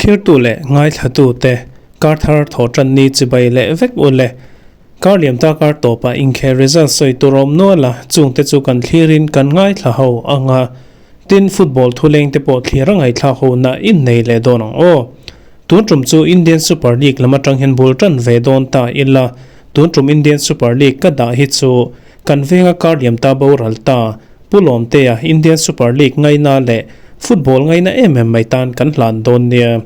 Thirtu leh ngaithlatute kar thar thawh tan ni chibai leh vek u le. Kar liam ta kar tawpah inkhel result sawi tur awm nual a, chungte chu kan thlirin kan ngaithla ho ang a. Tin, football thuleng te pawh thlir a ngaihthlak ho na in nei leh dawn ang aw. Tun tum chu Indian Super League lam atang hian bul tan ve dawn ta ila, tun tum Indian Super League ka dah hi chu kan venga kar liam ta boral ta Pu Lawmtea Indian Super League ngaina leh football ngaina em em mai tan kan hlan dawn nia.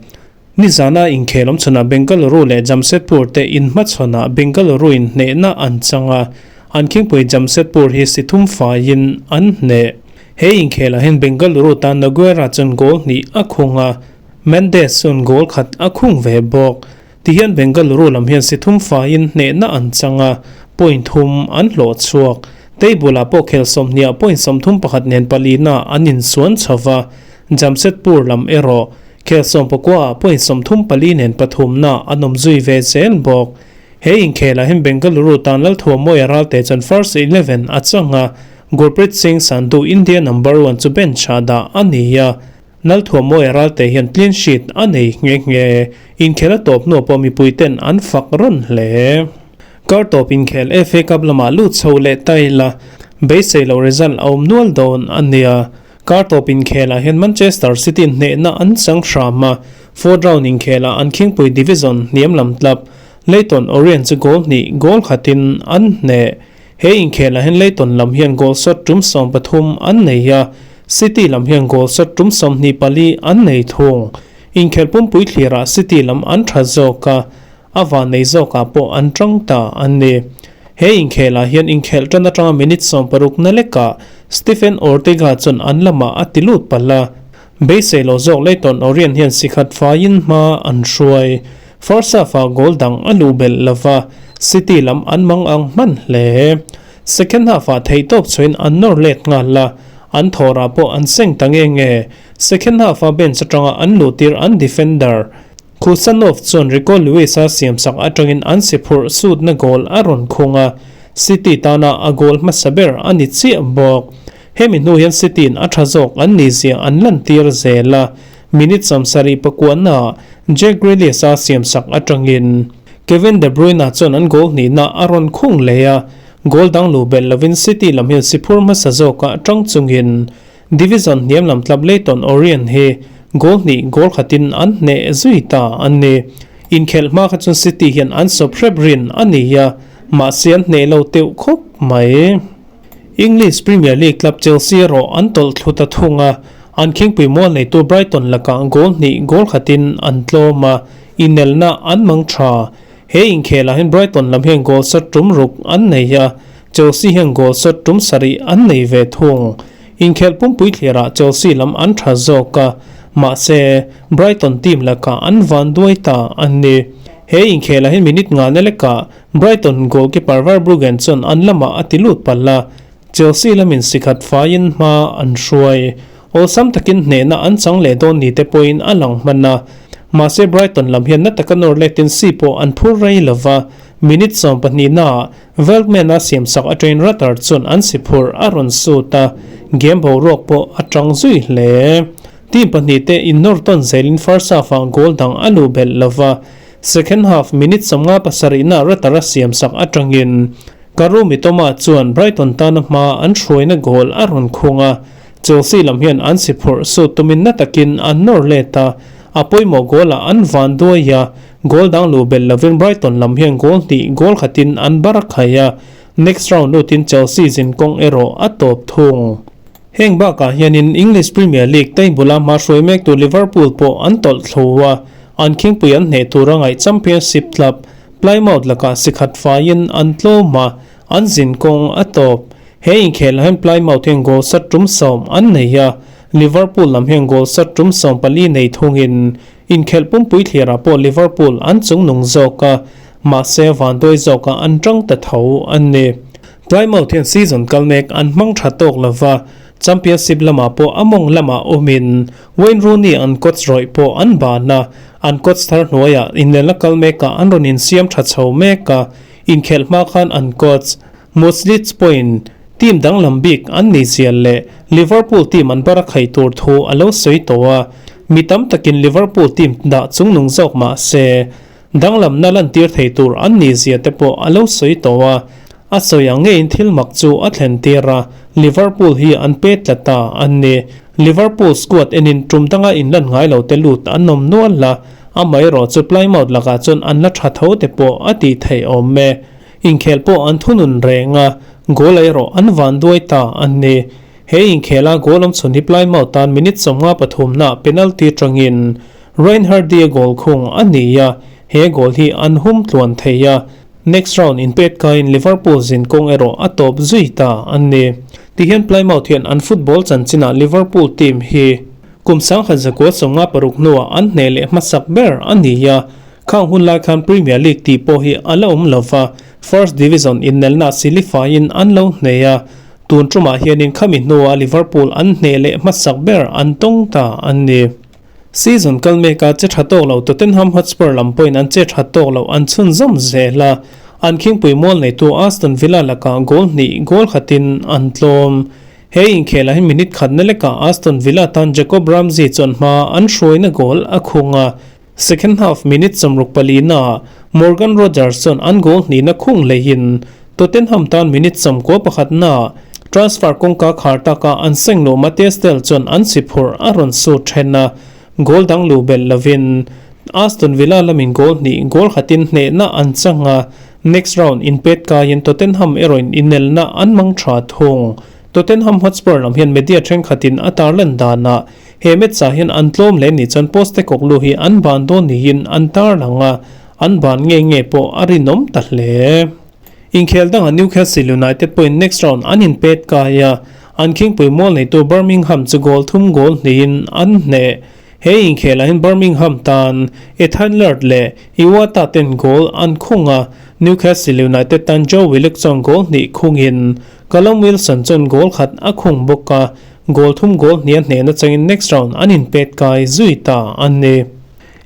Nizana inkhel awm chhunah Bengaluru leh Jamshedpur te inhmachhawnah Bengaluru in hnehna an chang a, an khingpui Jamshedpur hi si thum faiin an hneh. He inkhelah hian Bengaluru tan Noguera chuan goal hnih a khung a, Mendes chuan goal khat a khung ve bawk. Tihian Bengaluru lam hian si thum faiin hnehna an chang a, point thum an hlawh chhuak. Table ah pawh khel 20ah point 31 nen palina an insuan chho va, Jamshedpur lam erawh Khel 19 ah point 34 nen pathumna an awm zui ve zel bawk. He inkhelah hian Bengaluru tan Lalthuamawia Ralte chuan first 11 a chang a, Gurpreet Singh Sandhu India number one chu bench ah dah a ni a. Lalthuamawia Ralte hian clean sheet a nei nghe nghe. Inkhel a tawp hnuah pawh mipui ten an fak rawn hle. Kar tawp inkhel FA Cup lamah lut chho leh ta ila beisei loh result a awm nual dawn a nia. Kar tawp inkhelah hian Manchester City hnehna an chang hram a, fourth round inkhelah an khingpui division hniam lam tlap Leyton Orient chu goal hnih goal khatin an hneh. He inkhelah hian Leyton lam hian goal shot tum 13 an nei a, City lam hian goal shot tum 24 an nei thung. Inkhel pumpui thlirah City lam an tha zawk a, a van nei zawkah pawh an tang ta an ni. He inkhelah hian inkhelh tan atanga minute 60 na lekah Stephen Ortega chuan an lamah a ti lut palh a. Beisei lo zawk Leyton Orient hian sikhat faiin hma an hruai. First half-ah goal dang a luh belh lova, City lam an mang ang hman hle. Second half-ah theihtawp chhuain an nawr let nghal a, an thawrah pawh an seng ta nge nge. Second half-a bench atanga an luhtir an defender Khusanov chuan Rico Lewis-a siamsak atangin an si phurh sutna goal a rawn khung a, City tana a goal hmasa ber a ni chiah bawk. Hemi hnu hian City-in a tha zawk an ni zia an lantir zel a, minute 79 ah Jack Grealish-a siamsak atangin Kevin De Bruyne chuan an goal hnihna a rawn khung leh a, goal dang luh belh lovin City lam hian si phur hmasa zawkah tang chungin Division hniam lam tlap Leyton Orient hi goal hnih goal khatin an hneh zui ta an ni. Inkhelh hma kha chuan City hian an sawp hrep rin a ni a, mahse an hneh lo teuh khawp mai. English Premier League club Chelsea erawh an tawlh thlu ta thung a, an khingpui mual neitu Brighton lakah goal hnih goal khatin an tlawm a, inelna an mang tha. He inkhelah hian Brighton lam hian goal shot tum ruk an nei a, Chelsea hian goal shot tum sarih an nei ve thung. Inkhelh pumpui thlirah Chelsea lam an tha zawk a, mahse Brighton team lakah an van duai ta an ni. He inkhelah hian minute nga na lekah Brighton goalkeeper Verbruggen chuan an lamah a ti lut palh a, Chelsea lamin sikhat faiin hma an hruai. Awlsam takin hnehna an chang leh dawn ni te pawhin a lang hman a. Mahse Brighton lam hian na taka nawr letin si pawh an phur rei lova, minute 12 naah Veltman-a siamsak atangin Rutter chuan an si phurh a rawn sut a, game boruak pawh a tang zui hle. Team pahnih te innawr tawn zelin first half-ah goal dang a luh belh lova, second half minute 57 naah Rutter-a siamsak atangin Karu Mitoma chuan Brighton tana hma an hruaina goal a rawn khung a, Chelsea lam hian an si phurh sut tumin na takin an nawr let a, a pawimawh goal-ah an van duai a, goal dang luh belh lovin Brighton lam hian goal hnih goal khatin an bar a khai a, next round lutin Chelsea zin kawng erawh a tawp thung. Heng bakah hianin English Premier League table-a hma hruai mektu Liverpool pawh an tawlh thlu a, an khingpui an hneh tur a ngaih Championship club Plymouth lakah sikhat faiin an tlawm a, an zin kawng a tawp. He inkhelah hian Plymouth hian goal sat tum 10 an nei a, Liverpool lam hian goal sat tum 14 nei thungin inkhelh pumpui thlirah pawh Liverpool an chungnung zawk a, mahse vanduai zawkah an tang ta tho an ni. Plymouth hian season kal mek an hmang tha tawk lova, Championship lamah pawh a mawng lamah awmin Wayne Rooney an coach rawih pawh an ban a, an coach thar hnuaiah inlelna kal mekah an rawn insiam tha chho mek a, inkhelh hma khan an coach Muslic pawhin team danglam bik an ni zial leh Liverpool team an bar a khai tur thu a lo sawi tawh a. Mi tam takin Liverpool team dah chungnung zawk mah se, danglamna lantir thei tur an nih zia te pawh a lo sawi tawh a. A sawi ang ngeiin thil mak chu a thlen tir a, Liverpool hi an pe tla ta an ni. Liverpool squad enin tum danga inlan ngai lo te lut an awm nual a, amaherawhchu Plymouth lakah chuan an la tha tho te pawh a tih theih awm e. Inkhel pawh an thunun reng a, goal erawh an van duai ta an ni. He inkhela goal awm chhun hi Plymouth tan minute 53 naah penalty tangin Reinhardt-a goal khung a ni a, he goal hi an hum tluan thei a. Next round inpet kaiin Liverpool zin kawng erawh a tawp zui ta an ni. Tihian Plymouth hian an football chanchinah Liverpool team hi kum 1956 hnuah an hneh leh hmasak ber a ni a, Khang hun lai khan Premier League tih pawh hi a la awm lo va, First Division innelna silifaiin an lo hneh a, tun tumah hianin khami hnua Liverpool an hneh leh hmasak ber an tawng ta an ni. Season kal meka che tha tawk lo Tottenham Hotspur lam pawhin an che tha tawk lo an chhunzawm zel a, an khingpui mual neitu Aston Villa lakah goal hnih goal khatin an tlawm. He inkhelah hi minute khatna lekah Aston Villa tan Jacob Ramsey chuan hma an hruaina goal a khung a, Second half minute 64 naah Morgan Rogers chuan an goal hnihna khung leihin Tottenham tan minute 91 naah transfer kawngka khar taka an seng luh Mathys Tel chuan an si phurh a rawn sut then a, goal dang luh belh lovin Aston Villa lamin goal hnih goal khatin hnehna an chang a, next round inpet kaiin Tottenham erawhin inelna an mang tha thung. Tottenham Hotspur lam hian media thenkhatin a tarlan danah He match ah hian an tlawm leh nih chuan Postecoglou hi an ban dawn niin an tarlang a, an ban nge nge pawh a rinawm ta hle. Inkhel dangah Newcastle United pawhin next round an inpet kai a, an khingpui mual neitu Birmingham chu goal thum goal hnihin an hneh. He inkhelah hian Birmingham tan Ethan Laird leh Iwata ten goal an khung a, Newcastle United tan Joe Willock chuan goal hnih khungin Callum Wilson chuan goal khat a khung bawk a, Goal thum goal hniah hnehna changin next round an inpet kai zui ta a ni.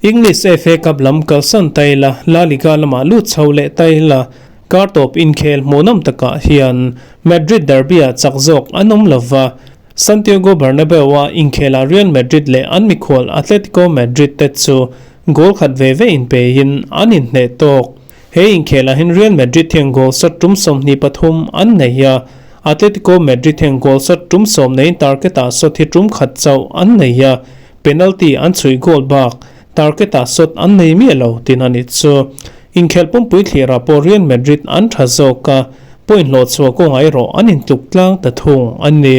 English FA Cup lam kalsan ta ila, La Liga lamah lut chho leh ta ila, kar tawp inkhel hmuhnawm takah hian Madrid derby-ah chak zawk an awm lo va, Santiago Bernabeu-a inkhelah Real Madrid leh an mikhual Atletico Madrid te chu goal khat ve ve inpeiin an inhneh tawk. He inkhelah hian Real Madrid hian goal shot tum 23 an nei a, Atletico Madrid hian goal shot tum 10 neiin target-ah shot hi tum khat chauh an nei a, penalty an chhuih goal bak target-ah shot an nei miah lo tin a ni chu. Inkhel pumpui thlirah pawh Real Madrid an tha zawk a, point hlawh chhuah kawngah erawh an intluk tlang ta thung a ni.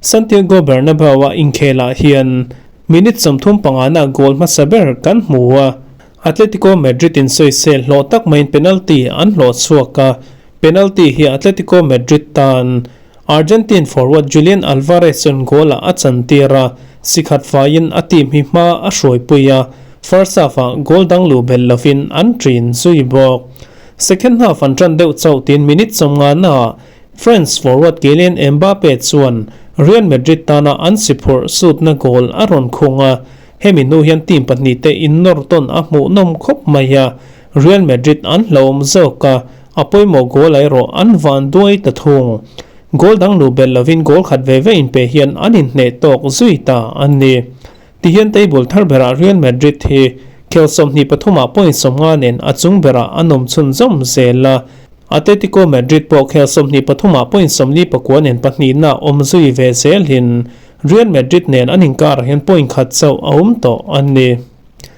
Santiago Bernabeu-a inkhelah hian minute 35 na goal hmasa ber kan hmu a, Atletico Madrid in sawisel hlawh tak maiin penalty an hlawh chhuak a, penalty hi Atletico Madrid tan Argentine forward Julian Alvarez chuan goal-ah a chantir a, si khat faiin a team hi hma a hruaipui a, first half-ah goal dang luh belh lovin an ṭin zui bawk. Second half an ṭan deuh chauh tiin minute 50 naah France forward Kylian Mbappe chuan Real Madrid tana an si phurh sutna goal a rawn khung a, Hemi hnu hian team pahnih te innawr tawn a hmuhnawm khawp mai a, Real Madrid an hlauhawm zawk a, a pawimawh goal erawh an van duai ta thung. Goal dang luh belh lovin goal khat ve ve inpe hian an inhneh tawk zui ta a ni. Tihian table thar berah Real Madrid hi khel 23 ah point 50 nen a chung berah an awm chhunzawm zel a, Atletico Madrid pawh khel 23 ah point 49 nen pahnihna awm zui ve zelin Real Madrid nen an inkarah hian point khat chauh a awm tawh a ni.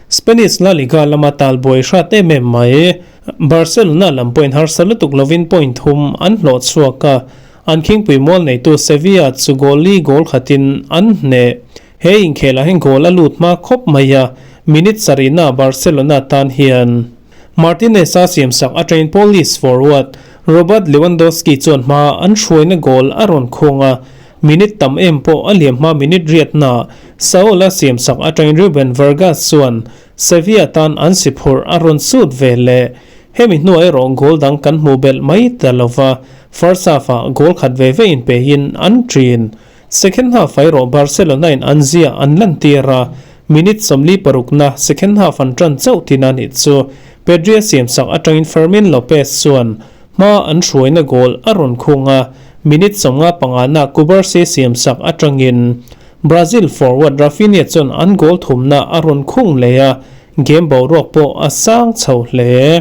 Spanish La Liga lama talbuai hrat em em mai. Barcelona lam pawhin harsa lutuk lovin point thum an hlawh chhuak a, an khingpui mual neitu Sevilla chu goal li goal khatin an hneh. He inkhelah hian goal a lut hma khawp mai a, minute sarihna Barcelona tan hian Martinez-a siamsak atangin Polish forward Robert Lewandowski chuan hma an hruaina goal a rawn khung a, minute tam em pawh a liam hma minute riatna Saul-a siamsak atangin Ruben Vargas chuan Sevilla tan an si phurh a rawn sut ve leh. Hemi hnuah erawh goal dang kan hmuh belh mai ta lova, first half-ah goal khat ve ve inpeihin an ṭin. Second half erawh Barcelona in an zia an lantir a, minute 46 na second half an ṭan chauh tin a nih chu. Pedri a siamsak aṭangin Fermin Lopez chuan hma an hruaina goal a rawn khung a, minute 55 na Cubarsí siamsak aṭangin. Brazil forward Raphinha chuan an goal thumna a rawn khung leh a, game boruak pawh a sang chho hle.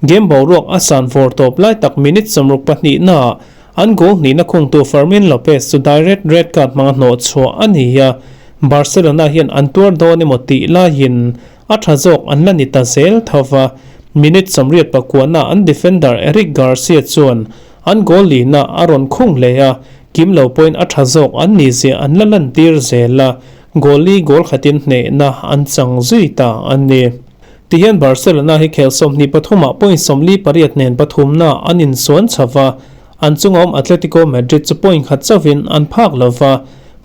Game boruak a san vawr tawp lai tak minute 62 naah an goal hnihna khungtu Fermin Lopez chu direct red card hmanga hnawh chhuah a ni a, Barcelona hian an tuar dawn emaw tih laiin a tha zawk an la ni ta zel tho va. Minute 89 naah an defender Eric Garcia chuan an goal lihna a rawn khung leh a, kim lo pawhin a tha zawk an nih zia an la lantir zel a, goal li goal khatin hnehna an chang zui ta a ni. Tihian Barcelona hi khel 23 ah point 48 nen pathumna an insuan chho va, an chunga awm Atletico Madrid chu point khat chauhin an phak lo va,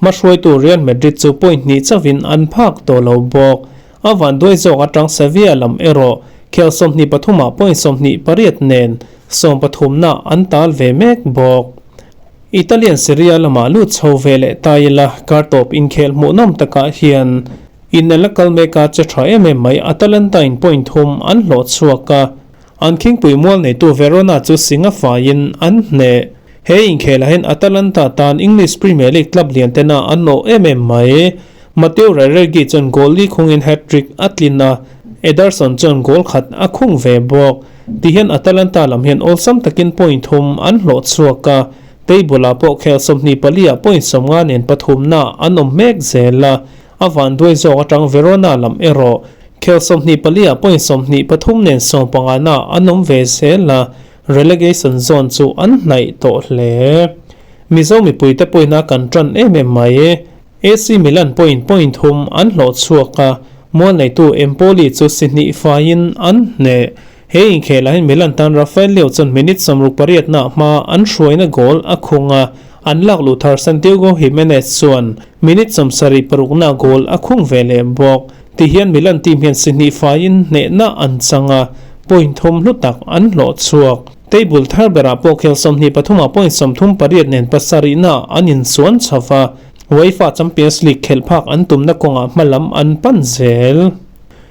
hmahruaitu Real Madrid chu point hnih chauhin an phak tawh lo bawk. A vanduai zawk atang Sevilla lam erawh khel 23 ah point 28 nen sawmpathumna an tal ve mek bawk. Italian Serie A lamah lut chho ve leh ta ila, kartawp inkhel hmuhnawm takah hian inel a kal mek a che tha em em mai. Atalanta in point thum an hlawh chhuak a, an khingpui mual neitu Verona chu singa faiin an hneh. He inkhelah hian Atalanta tan English Premier League club lian tena an awh em em mai. Matteo Retegui chuan goal li khungin hat-trick a tlin a, Ederson chuan goal khat a khung ve bawk. Tihian Atalanta lam hian awlsam takin point thum an hlawh chhuak a, table ah pawh khel 24 ah point 50 nen pathumna an awm mek zel a, a vanduai zawk atang Verona lam erawh khel 24 ah point 23 nen 15 na an awm ve zel a, relegation zone chu an hnaih tawh hle. Mizo mipuite pawhin a kan tan em em mai. AC Milan pawhin point thum an hlawh chhuak a, mual neitu Empoli chu si hnih faiin an hneh. He inkhelah hian Milan tan Rafael Leao chuan minute 68 na hma an hruaina goal a khung a, an lak luh thar Santiago Gimenez chuan minute 76 na goal a khung ve leh bawk. Tihian Milan team hian si hnih faiin hnehna an chang a, point thum hlu tak an hlawh chhuak. Table thar berah pawh khel 23 ah point 38 nen pasarih na an insuan chho va, UEFA Champions League khelh phak an tumna kawngah hmalam an pan zel.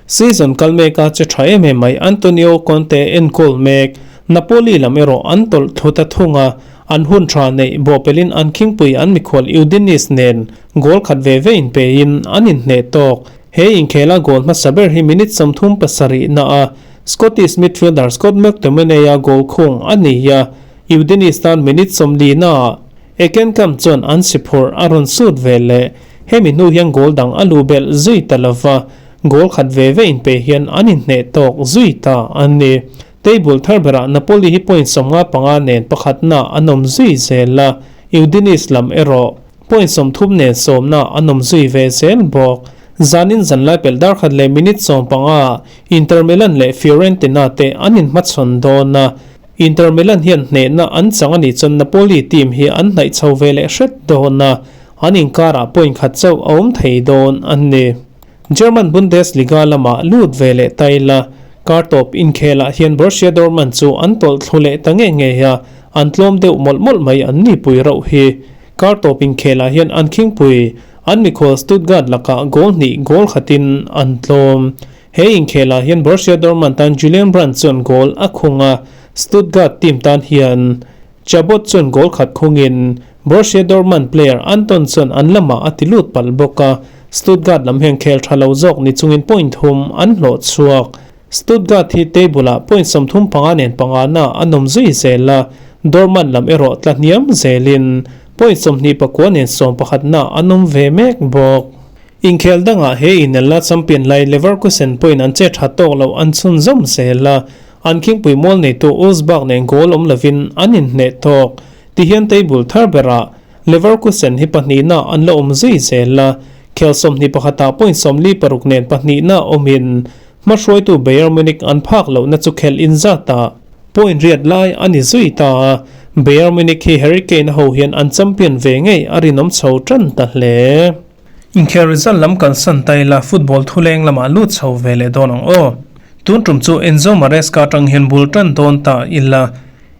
Season kal mek a che tha em em mai. Antonio Conte enkawl mek Napoli lam erawh an tawlh thut a thung a, an hun tha neih bawhpelin an khingpui an mikhual Udinese nen goal khat ve ve inpein an inhneh tawk. He inkhela goal hmasa ber hi minute 37 na a Scottish midfielder Scott McTominay a goal khung a ni a, Udinese tan minute 40 na ah Ekenkam chuan an si phurh a rawn sut ve leh. Hemi hnu hian goal dang a lu belh zui ta lova, goal khat ve ve inpe hian an inhneh tawk zui ta a ni. Table thar berah Napoli hi point 55 nen pakhatna an awm zui zel a, Udinese lam erawh point 30 nen sawmna an awm zui ve zel bawk. Zanin zanlai pelh dar khat leh minute 15 Inter Milan leh Fiorentina te an inhmachhawn dawn a, Inter Milan hian hnehna an chang a nih chuan Napoli team hi an hnaih chho ve leh hret dawn a, an inkarah point khat chauh a awm thei dawn a ni. German Bundesliga lamah lut ve leh ta ila, kartawp inkhelah hian Borussia Dortmund chu an tawlh thlu leh ta nge nge a, an tlawm deuh mawlh mawlh mai an ni pui rauh hi. Kartawp inkhelah hian an khingpui an mikhual Stuttgart lakah goal hnih goal khatin an tlawm. He inkhelah hian Borussia Dortmund tan Julian Brandt chuan goal a khung a, Stuttgart team tan hian Chabot chuan goal khat khungin Borussia Dortmund player Anton chuan an lamah a ti lut palh bawk a, Stuttgart lam hian khel tha lo zawk ni chungin point thum an hlawh chhuak. Stuttgart hi table ah point 35 nen panga na an awm zui zel a, Dortmund lam erawh tla hniam zelin point 29 nen 11 na an awm ve mek bawk. Inkhel dangah he inelna champion lai Leverkusen pawhin an che tha tawk lo an chhunzawm zel a, an khingpui mual neitu Wolfsburg nen goal awm lovin an inhneh tawk. Tihian table thar berah Leverkusen hi pahnihna an la awm zui zel a, khel 21 ah point 46 nen pahnihna awmin hmahruaitu Bayern Munich an phak lohna chu khelh inzatah point riat lai a ni zui ta a, Bayern Munich hi Harry Kane ho hian an champion ve ngei a rinawm chho tan ta hle. Inkhel result lam kan san ta ila, football thuleng lamah lut chho ve leh dawn ang aw. Tun tum chu Enzo Maresca atang hian bul tan dawn ta ila.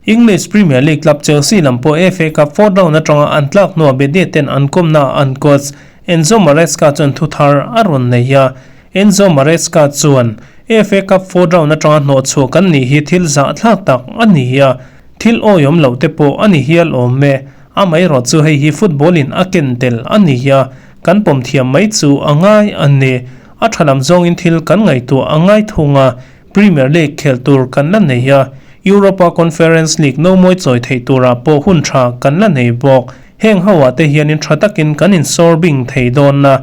English Premier League club Chelsea lam pawh FA Cup fourth round atanga an tlak hnuah media ten an kawmna an coach Enzo Maresca chuan thu thar a rawn nei a. Enzo Maresca chuan, FA Cup fourth round atanga hnawh chhuah kan nih hi thil zahthlak tak a ni a, thil awiawm loh te pawh a ni hial awm e. Amaherawhchu hei hi football in a ken tel a ni a, Kan pawm thiam mai chu a ngai a ni. A tha lam zawngin thil kan ngaihtuah a ngai thung a, Premier League khelh tur kan la nei a, Europa Conference League no mawi chawi theih turah pawh hun tha kan la nei bawk. Heng ho ah te hianin tha takin kan insawr bing thei dawn a,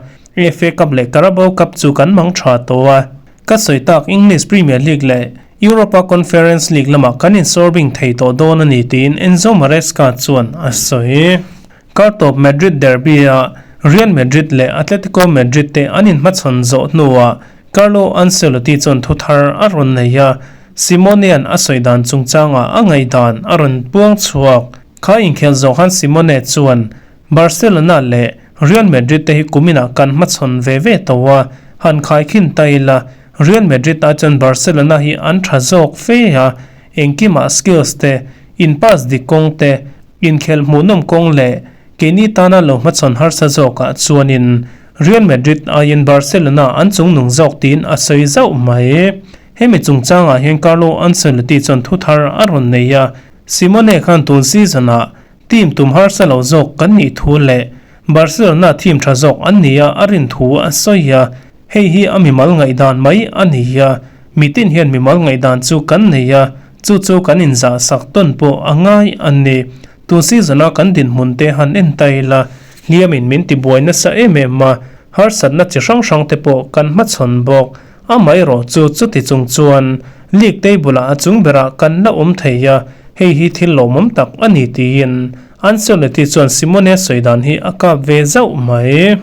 FA Cup leh Carabao Cup chu kan mang tha tawh a. Ka sawi tak English Premier League leh Europa Conference League lamah kan insawr bing thei tawh dawn a ni tiin Enzo Maresca chuan a sawi. Kartawp Madrid derby-ah Real Madrid leh Atletico Madrid te an inhmachhawn zawh hnuah Carlo Ancelotti chuan thu thar a rawn nei a, Simone-a'n a sawi dan chungchangah a ngaihdan a rawn puang chhuak. Kha inkhel zawh khan Simone chuan, Barcelona leh Real Madrid te hi kuminah kan hmachhawn ve ve tawh a, han khaikhin ta ila, Real Madrid ah chuan Barcelona hi an tha zawk fe a, engkimah skills te, in pass dik kawng te, Inkhel hmuhnawm kawng leh keini tana lo hmachhawn harsa zawkah chuanin Real Madrid aiin Barcelona an chungnung zawk tiin a sawi zauh mai. Hemi chungchangah hian Carlo Ancelotti chuan thu thar a rawn nei a, Simone khan tun season-ah team tum harsa lo zawk kan nih thu leh Barcelona team tha zawk an nia a rin thu a sawi a, hei hi a mimal ngaihdan mai a ni a, mitin hian mimal ngaihdan chu kan nei a, Chu chu kan inzah sak tawn pawh a ngai a ni. Tun season a kan dinhmun te han en ta ila, hliamin min ti buai nasa em em a, harsatna chi hrang hrang te pawh kan hmachhawn bawk. Amaherawh chu chuti chung chuan league table ah a chung berah kan la awm thei a, hei hi thil lawmawm tak a ni tiin Ancelotti chuan Simone sawi dan hi a kap ve zauh mai.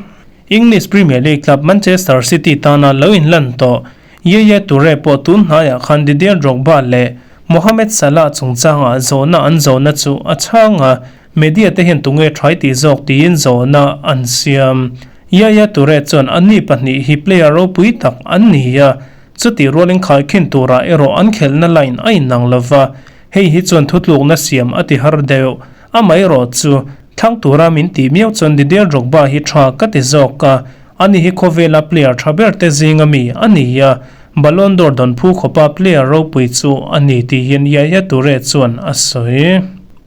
English Premier League club Manchester City tana lo inlan tawh Yaya Toure pawh tun hnaiah khan Didier Drogba leh Mohamed Salah chungchangah zawhna an zawhna chu a chhang a, media te hian tunge thai tih zawk tiin zawhna an siam. Yaya Toure chuan anni pahnih hi player ropui tak an ni a, chutih rualin khaikhin turah erawh an khelhna line a inang lova, hei hi chuan thutlukna siam a ti har deuh. Amaherawh chu thlang tura min tih miau chuan Didier Drogba hi tha ka ti zawk a, Ani hi khawvela player tha ber te zinga mi a ni a, Ballon d'Or dawn phu khawpa player ropui chu a ni tiin Yaya Toure chuan a sawi.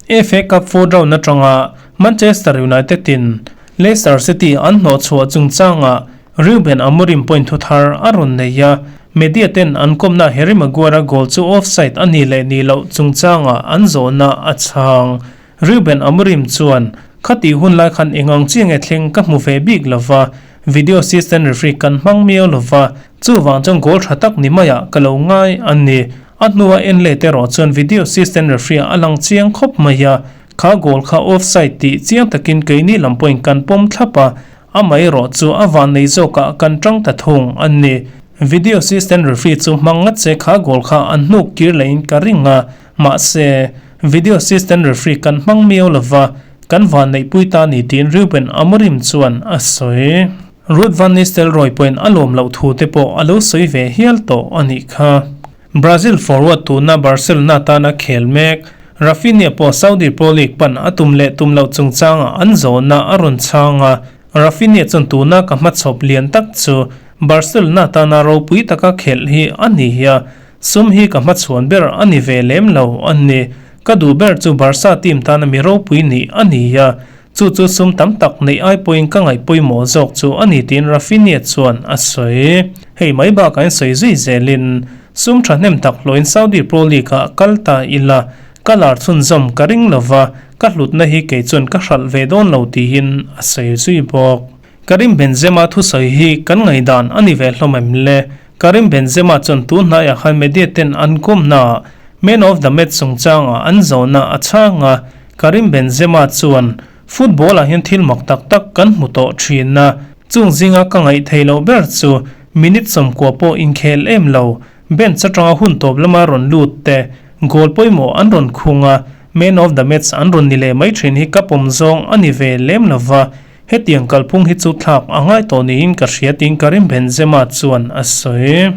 FA Cup fourth round atanga Manchester United in Leicester City an hnawhchhuah chungchangah Ruben Amorim point thu thar a rawn nei a, media ten an kawmna Harry Maguire-a goal chu offside a ni leh ni loh chungchangah an zawhna a chhang. Reuben Amorim chuan, Khatih hun lai khan eng ang chiang e thleng ka hmu ve bik lo va, video assistant referee kan hmang miau lo va, chuvang chuan goal tha tak ni maiah ka lo ngai a ni. A hnua en let erawh chuan video assistant referee a lang chiang khawp mai a, kha goal kha offside tih chiang takin keini lam pawhin kan pawm thlap a, amaherawh chu a vannei zawkah kan tang ta thung a ni. Video assistant referee chu hmang ngat se kha goal kha an hnuk kir lehin ka ring a, Mahse, video assistant referee kan hmang miau lova, kan vanneihpui ta ni tiin Ruben Amorim chuan a sawi. Ruud van Nistelrooy pawhin a lawm loh thu te pawh a lo sawi ve hial tawh a nih kha. Brazil forward tuna Barcelona tana khel mek Raphinha pawh Saudi Pro League pan a tum leh tum loh chungchangah an zawhna a rawn chhang a, Raphinha chuan tuna ka hmachhawp lian tak chu Barcelona tana ropui taka khelh hi a ni a, Sum hi ka hmachhuan ber a ni ve lem lo a ni. Ka duh ber chu Barca team tana mi ropui nih a ni a, chu chu sum tam tak neih ai pawhin ka ngaih pawimawh zawk chu a ni tiin Raphinha chuan a sawi. Hei mai bakah in sawi zui zelin sum thahnem tak hlawhin Saudi Pro League-ah kal ta ila, ka lar chhunzawm ka ring lova, ka hlutna hi kei chuan ka hralh ve dawn lo tiin a sawi zui bawk. Karim Benzema thusawi hi kan ngaihdan a ni ve hlawm em le? Karim Benzema chuan tun hnaiah khan media ten an kawmnaah Man of the Match chungchangah an zawhna a chhang a, Karim Benzema chuan, Football ah hian thil mak tak tak kan hmu tawh thin a, chung zinga ka ngaih theih loh ber chu minute 90 pawh inkhel em lo, bench atanga hun tawp lama rawn lut te, goal pawimawh an rawn khung a, Man of the Match an rawn ni leh mai thin hi ka pawm zawng a ni ve lem lova, Hetiang kalphung hi chu thlak a ngai tawh niin ka hria tiin Karim Benzema chuan a sawi.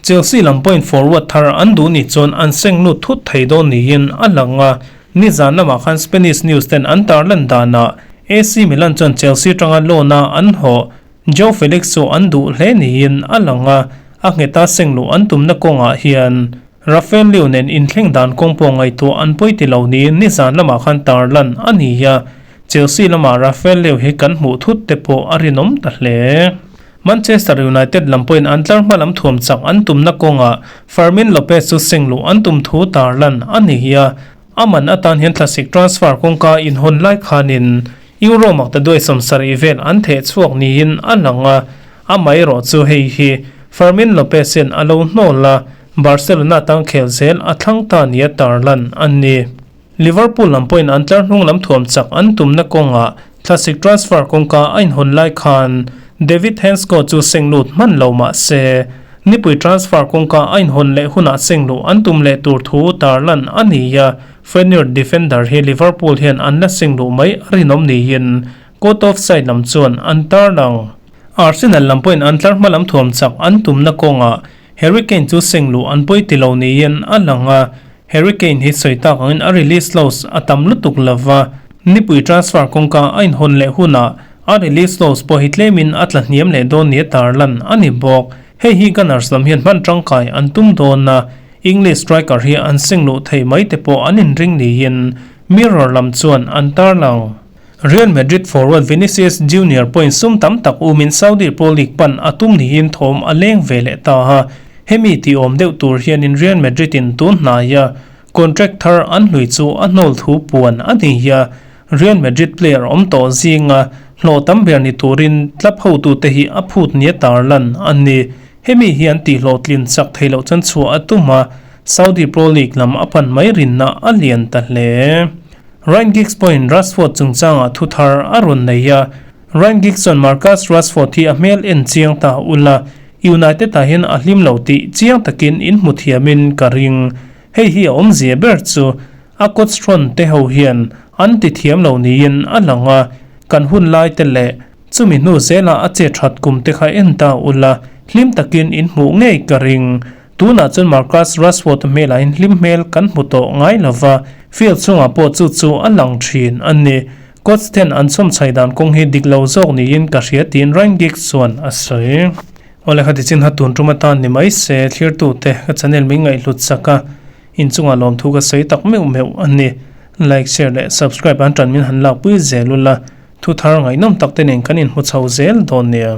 Chelsea lam pawhin forward thar an duh ni chuan an seng lut thut thei dawn niin a lang a, nizan lamah khan Spanish news ten an tarlan danah AC Milan chuan Chelsea atanga loan a an hawh Joao Felix chu an duh hle niin a lang a, a ngheta seng luh an tumna kawngah hian Rafael Leao nen inthleng dan kawng pawh ngaihtuah an pawi ti lo niin nizan lamah khan tarlan a ni a. Chelsea lamah Rafael Leao hi kan hmuh thut te pawh a rinawm ta hle. Manchester United lam pawhin an tlar hma lam thuam chak an tumna kawngah Fermin Lopez chu seng luh an tum thu tarlan a ni hi a, a man atan hian thlasik transfer kawngka inhawn lai khanin Euro makta duai 70 vel an theh chhuak niin a lang a, amaherawh chu hei hi Fermin Lopez hian a lo hnawl a, Barcelona tang khel zel a thlang ta nia tarlan a ni. Liverpool lam pawhin an tlar hnung lam thuam chak an tumna kawngah thlasik transfer kawngka a inhawn lai khan David Hancko chu seng lut hman lo mah se, nipui transfer kawngka a inhawn leh hunah seng luh an tum leh tur thu tarlan a ni a, Feyenoord defender hi Liverpool hian an la seng luh mai a rinawm niin court of side lam chuan an tarlang. Arsenal lam pawhin an tlar hma lam thuam chak an tumna kawngah Harry Kane chu seng luh an pawi ti lo niin a lang a, Harry Kane hi sawi tak angin a release clause a tam lutuk lova, nipui transfer kawngka a inhawn leh hunah a release clause pawh hi tlemin a tla hniam leh dawn nia tarlan a ni bawk. Hei hi Gunners lam hian hman tangkai an tum dawn a, English striker hi an seng luh thei mai te pawh an inring niin Mirror lam chuan an tarlang. Real Madrid forward Vinicius Junior pawhin sum tam tak umin Saudi Pro League pan a tum niin thawm a leng ve leh ta a, hemi tih awm deuh tur hianin Real Madrid in tun hnaia contract thar an hlui chu a hnawl thu puan a ni a, Real Madrid player awm tawh zinga hlawh tam ber ni turin club hotute hi a phut nia tarlan a ni. Hemi hi an tihhlawhtlin chak thei loh chuan chhuah a tum a, Saudi Pro League lam a pan mai rinna a lian ta hle. Ryan Giggs pawhin Rashford chungchangah thu thar a rawn nei a, Ryan Giggs chuan Marcus Rashford hi a hmel en chiang ta ula, United ah hian a hlim lo tih chiang takin in hmu thiamin ka ring. Hei hi a awmzia ber chu a coach hrawn te ho hian an ti thiam lo niin a lang a, kan hun lai te leh chumi hnu zela a che that kum te kha en ta ula, hlim takin in hmuh ngei ka ring. Tunah chuan Marcus Rashford hmelah hian hlim hmel kan hmu tawh ngai lova, field chungah pawh chu chu a lang thin a ni. Coach ten an chhawmchhai dan kawng hi dik lo zawk niin ka hria tiin Ryan Giggs chuan a sawi. Awle kha tichin ha tun tum atan ni mai se, thlirtute ka channel min ngaihhlut sak a, inchungah lawmthu ka sawi tak meuh meuh a ni. Like, share leh subscribe an tan min han lakpui zel ula, thu thar ngaihnawm tak te nen kan inhmu chho zel dawn nia.